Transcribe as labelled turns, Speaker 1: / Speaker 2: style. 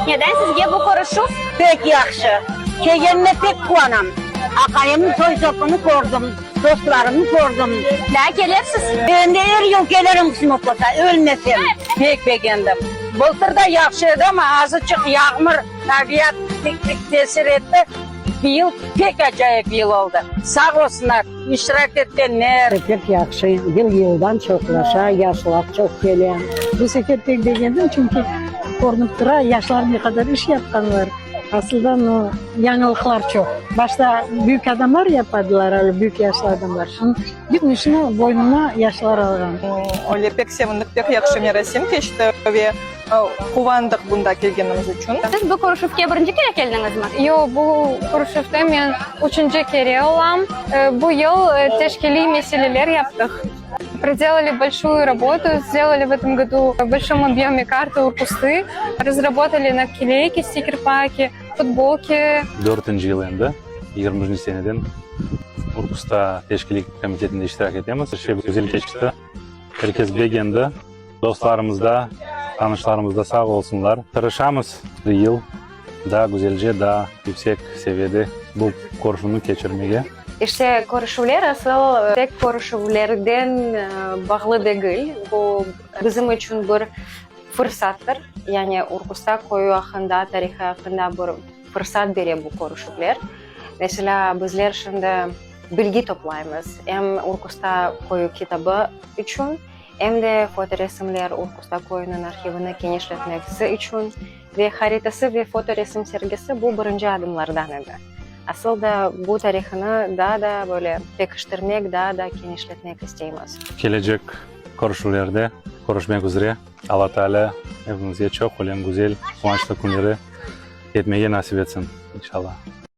Speaker 1: Neden sizge bu körüşüv?
Speaker 2: Pek yahşı. Kelgenime pek quvanam. Aqayımnıñ soy-sopunı kördim, dostlarımnı kördim.
Speaker 1: Daa kelersiz?
Speaker 2: Endi er yıl kelirim, qısmet bolsa, ölmesem.
Speaker 3: Pek begendim. Bıltır da yahşı edi, amma azıçıq yağmur, tabiat pek tesir etti. Bıyıl pek acayip yıl oldı. Sağ olsunlar, iştirak etkenler.
Speaker 4: Pek yahşı, yıl-yıldan çoqlaşa, yaşlar çoq kele.
Speaker 5: Bu sefer pek begendim, çünki körünip tura, yaşlar ne qadar iş yapqanlar. Asıldan o, yañılıqlar çoq. Başta büyük adamlar yapadılar, öyle büyük yaşlı adamlar. Şimdi bütün işni boynuna yaşlar alğan.
Speaker 6: Öyle pek sevindik, pek yahşı merasim keçti ve Quvandıq bunda kelgenimiz içün.
Speaker 1: Siz bu körüşüvge birinci kere keldiñizmi?
Speaker 7: Yoq, bu körüşüvde men üçünci kere olam. Bu yıl teşkiliy meseleler yaptıq. Prodelali bolşuyu rabotu, sdelali v etom godu v bolşom obyome kartı Urkusты, razrabotali nakleyki, stiker-paki, futbolki.
Speaker 8: Dörtünci yıl endi, yigirminci seneden Urkusta teşkiliy komitetinde iştirak etemiz. Er şey güzel keçti, er kes begendi. Dostlarımız da, tanışlarımız da sağ olsunlar. Tırışamız er yıl daa güzelce, daa yüksek seviyede bu körüşüvni keçirmege.
Speaker 9: İşte, körüşüvler asıl tek körüşüvlerden bağlı degil, bu bizim içün bir fırsattır, yani Urkusta köyü aqqında, tarihı aqqında bir fırsat bere bu körüşüvler. Meselâ, bizler şimdi bilgi toplaymız, em Urkusta köyü kitabı içün, Em de fotoresimler Urkusta köyüniñ arhivini kenişletmesi içün ve haritası ve fotoresim sergisi bu birinci adımlardan edi. Asıl da bu tarihini daa da böyle pekiştirmek, daa da kenişletmek isteymiz.
Speaker 8: Kelecek körüşüvlerde körüşmek üzre, Alla Taalâ epimizge çoq ölen güzel, quvançlı künleri yetmege nasip etsin, inşallah.